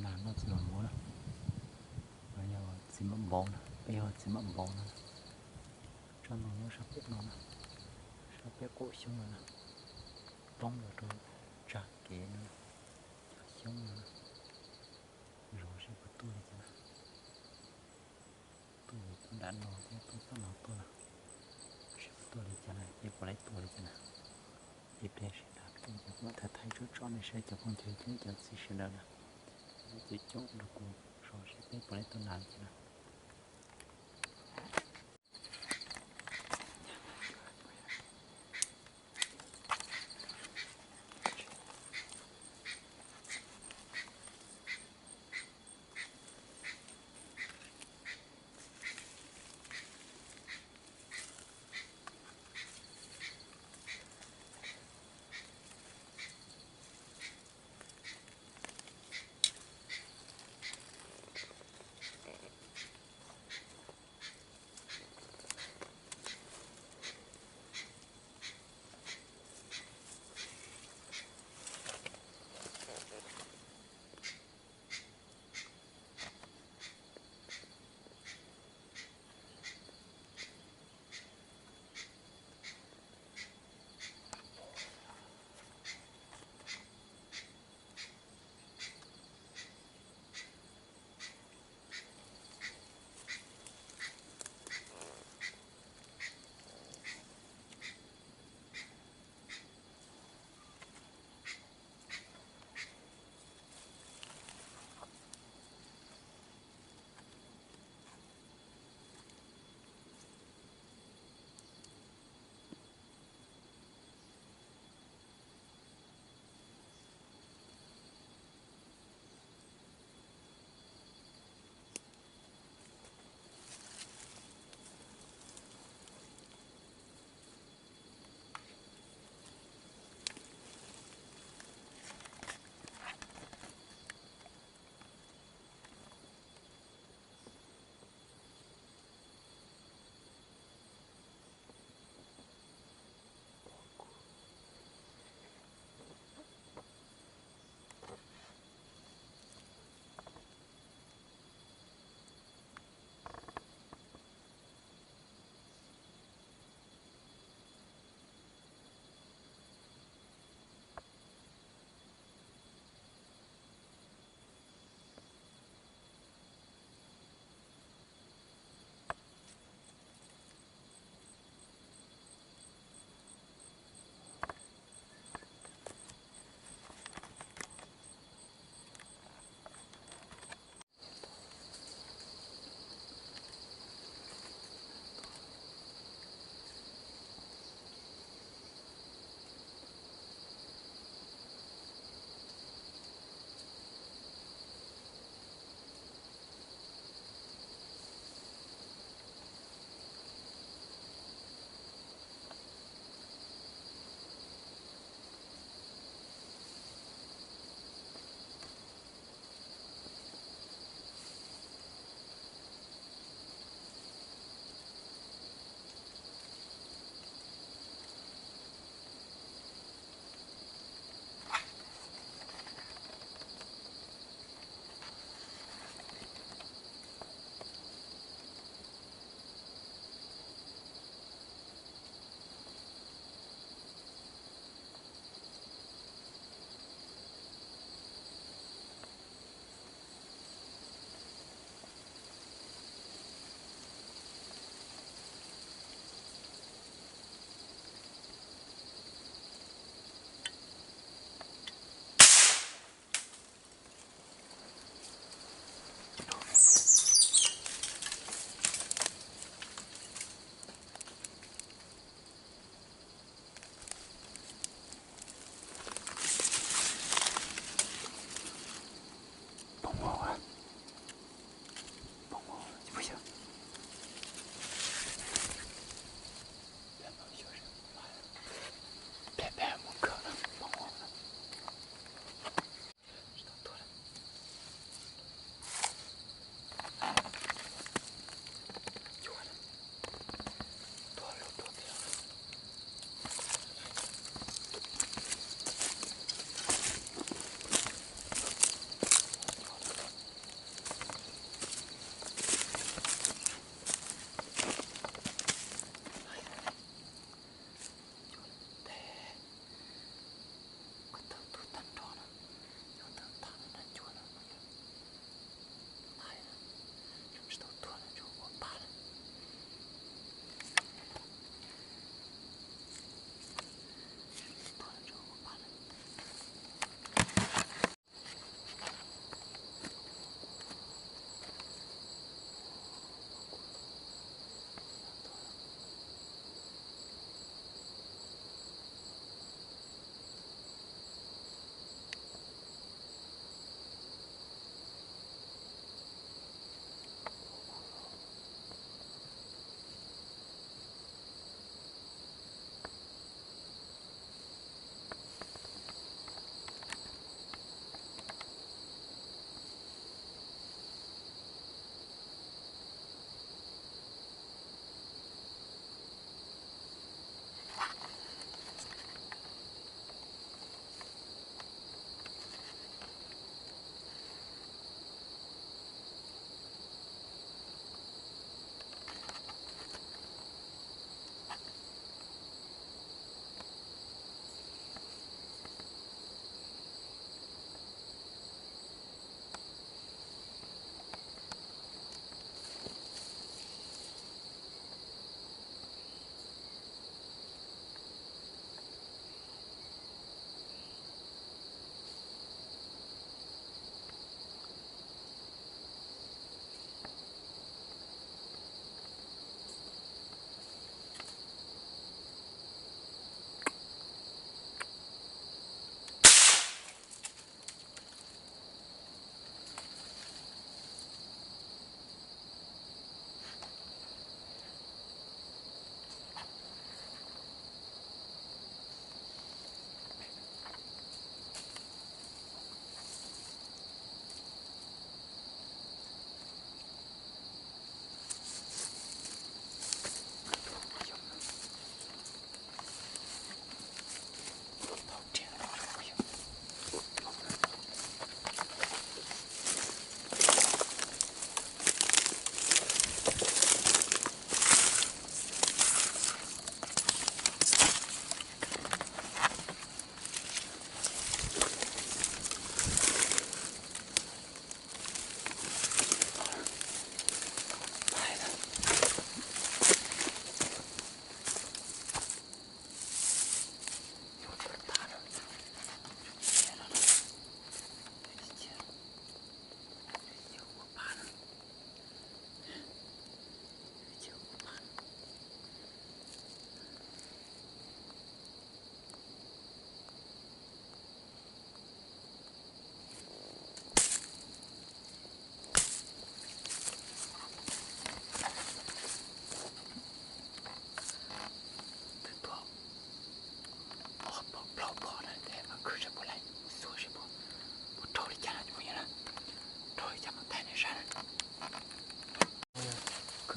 Nas noj txiv mam npauv na, no yog txiv mam npauv na, peb yog txiv mam npauv no. Tsob no nyob sab pem no na, sab pem qaum xyoob no na, poob los rau tsag kev no, cov xyoob no na. Zov seb puas tuaj li cas na. Tuaj, tuaj nram no thiab tuaj tom no tuaj na, seb puas tuaj li cas na, ces puas laib tua li cas na. Ces peb sawv daws peb cov phooj ywg thaij thaij tsob tsob no seb cov phooj ywg thiab cov txiv sawv daws na, cov caum rau kuv zov seb peb puas laib tua nas li cas na.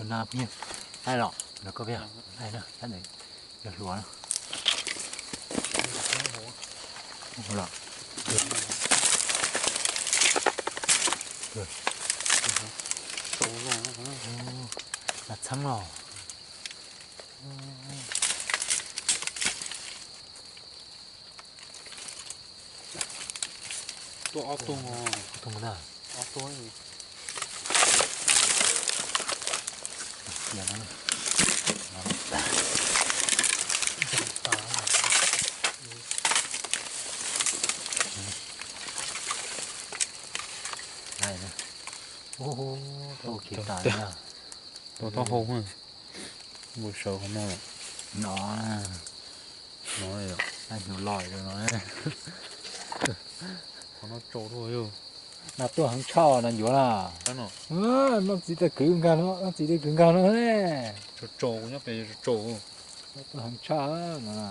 No phooj ywg, laij los no koj peb, laij na, laij ntawd yog hluas na. Los. Nas txheeb los. Tuaj ob tug. Ob tug ntag. Ob tug. Cia no. Ua, tau kev tas na. Tau taub hau. Npau sawv qhov no. No. No, hnyuv loj no. Qhov no tsau tuaj yog. Nas tuaj heev tshaj nas ncuav na. Noj txiv tej kwv nkag no, noj txiv tej kwv nkag no ne. Tsau, tsau, kuv nyob pem tsau, tsau. Tuaj heev tshaj no.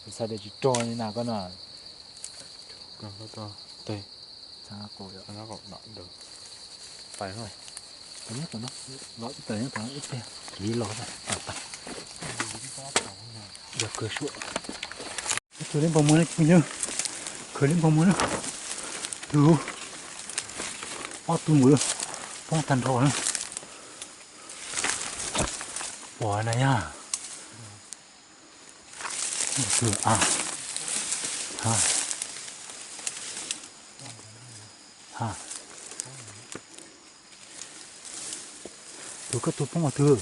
Kuv xav tias tsis raug li nas koj no. Txhab qaum, txhab qaum no. Pais no. Los ib tawm nyob tom ib teg, kiv los tas tas. Yog kawg suab. Ib tug liab npau muag na, khwv liab npau muag na. Tus, ob tug mus lawm, poob tag nrho na. Ua na yog. Tus, a, ha, ha. Tus koj tus poob ua twg?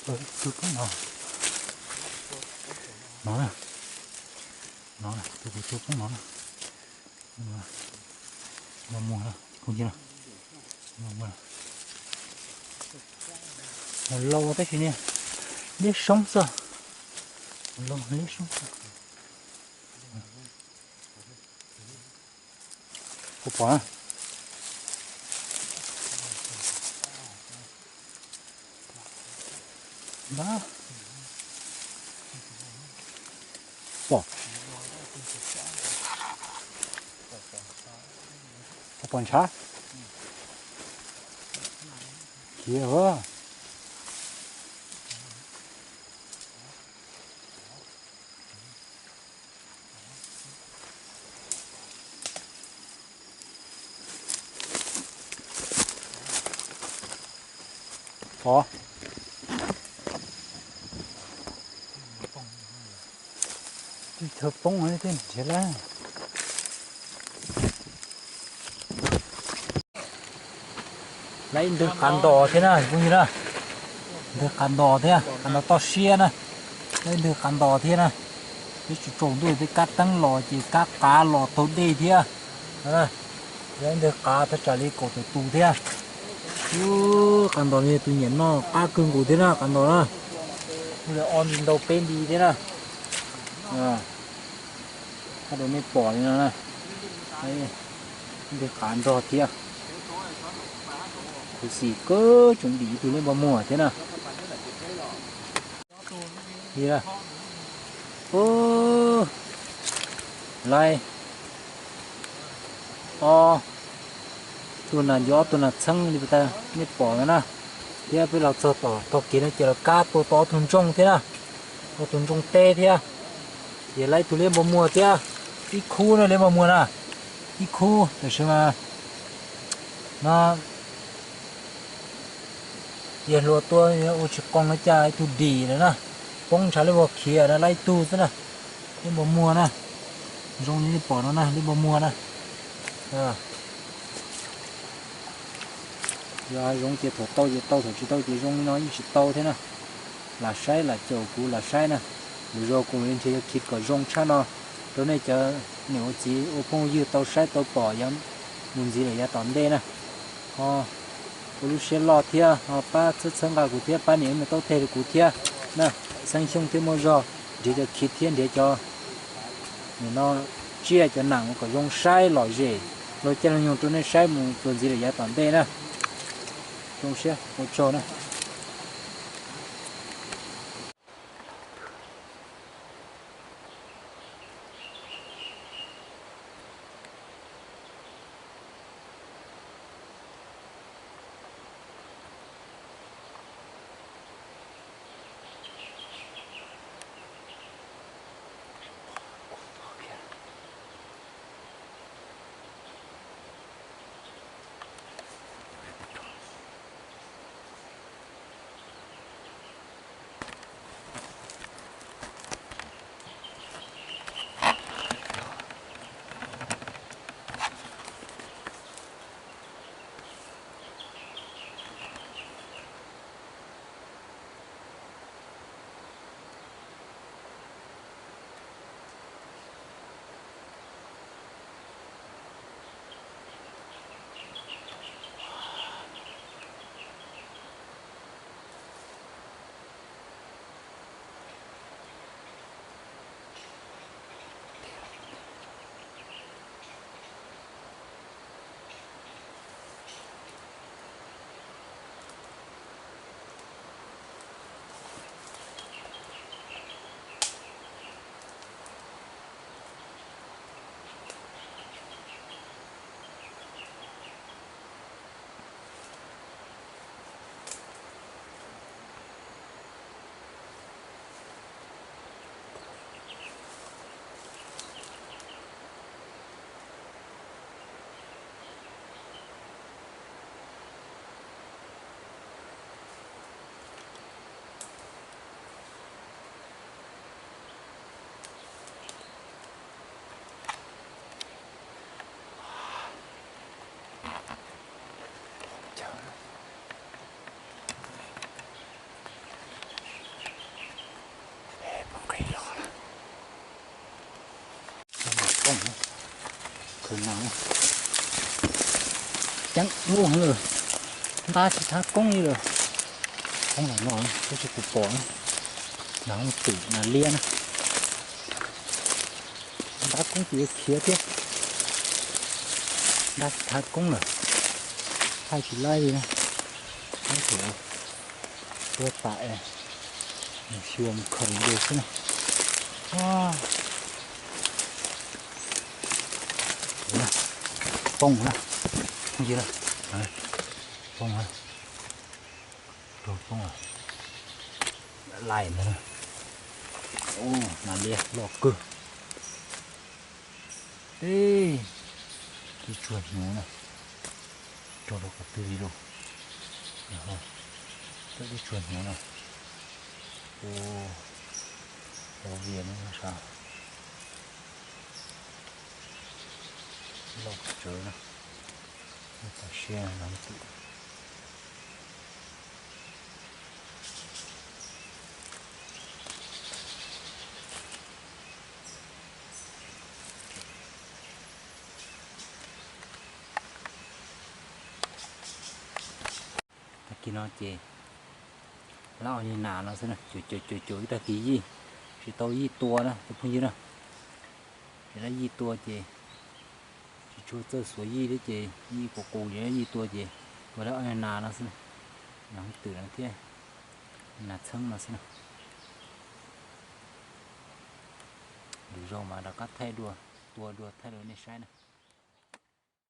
Tus poob no. No na. No na, tus kuv tus poob no na. Npau muag na, phooj ywg na. Npau muag na. Mus laus tab sis niag liab soob xwb. Mus laus liab soob xwb. Kuv pom na. Pom. Pom ntshav. Khiav. Pom. Twb chaw poob thiab nrhiav lawm. Lawv ib ntwg qav ntos thiab na phooj ywg na. Ntwg qav ntos thiab, qav ntos toj siab na. Lawv ib ntwg qav ntos thiab na. Peb tsis tsaus ntuj peb kab teeb los ces kab qav los taug dej thiab. Lawv ib ntwg qav thaj tsam li kaum tawm tus thiab. Qav ntos no yog tus nyiam noj qab kawg nkaus thiab na qav ntos na. Kuj li ob nti ntau peb nti thiab na. Hab rau nej pom li no na. Ib ntwg qav nrog thiab. Khuv xim kawg tseem dim ib tug liab npau muag thiab na. Lawv, ob tug nas ncuav ob tug nas txheeb li puas tas nej pom no na. Thiab peb los txog tom tog kev no ces los kab tua tau ob tug ntsooj thiab na. Ob tug ntsooj teb thiab. Ces lawv ib tug liab npau muag thiab. Ib khub na liab npau muag na. Ib khub tab sis mas no yawg hluas tua ua tsis qoos no cas ib tug dim lawm na. Poob ntshav liab vog khiav na, lawv ib tug xwb na. Liab npau muag na. Zoo li nej pom no na, liab npau muag na. Yog hav zoov ces thaum tau ces tau, thaum tsis tau ces zoo li no yeej tsis tau thiab na. Lam saib lam caum kuv lam saib na. Lwm zaus kuv mam li nrhiav cov khiv kom zoo tshaj no rau nej cov niam ua txiv ua phooj ywg tau saib tau pom yav mus ntxiv lawm yav tom ntej na. Ho ua lub siab loj thiab ho pab txhawb txhawb nqa kuv thiab pab nias me taub teg rau kuv thiab na. Xeeb Xyooj thiab muaj zog nrhiav cov khiv thiab nrhiav cov nim no tsiaj cov nam kom zoo saib lom zem, luag caij luag nyoog rau nej saib mus txuas ntxiv lawm yav tom ntej na. Zoo siab ua tsaug na. Poob, khaws nas, ceeb lub heev lawm, ntab tsis thab koob li lawm. Poob los no, twb tsis pom pom, nas twm nas liab na. Ntab koob ces yuav khiav thiab, ntab tsis thab koob lawm, thaij tsis laib li na. Tuaj tas es mus xyuas mus khaws dua xwb na. Poob na, phooj ywg na, poob na, raug poob lais ntag. Nas liab loj kawg. Tib tsuag hnyuv na, raug rau qhov twg li lauj? Tib tsuag hnyuv na, ua vias li no sav, loj tsawv na, tam sia no twm. Tag kis no ces lawv ob niag nas no xwb na, cuam cuam cuam ib tag kis yij, tsis tau yij tua na cov phooj ywg na. Ces lawv yij tua ces tsis tshua txawj xuav yij thiab ces yij qus qus ces lawv yij tua ces tua lawv ob niag nas no xwb na. Nas hooj twm no thiab nas txheeb no xwb na. Lwm zaus mas rov qab thaij dua, tua dua thaij rau nej saib na.